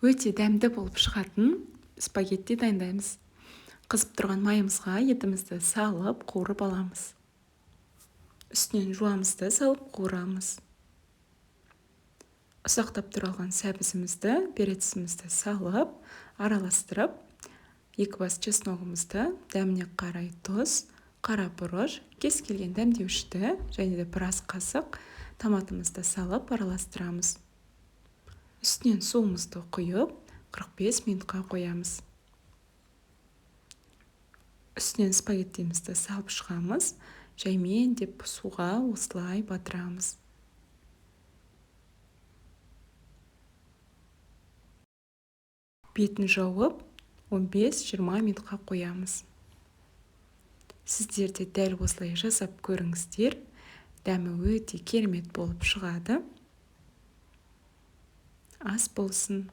Өте дәмді болып шығатын спагетти дайындаймыз. Қызып тұрған майымызға етімізді салып қуырып аламыз. Үстінен жуамызды салып қуырамыз. Ұсақтап туралған сәбізімізді, перецімізді салып, араластырып, 2 бас чесногымызды, дәміне қарай тұз, қара бұрыш, кез келген дәмдеуішті және де біраз қасық томатымызды салып араластырамыз. Үстінен суымызды құйып, 45 минутқа қоямыз. Үстінен спагеттимізді салып шығамыз, жаймен деп суға осылай батырамыз. Бетін жауып, 15-20 минутқа қоямыз. Сіздер де дәл осылай жасап көріңіздер. Дәмі өте керемет болып шығады. Ас болсын.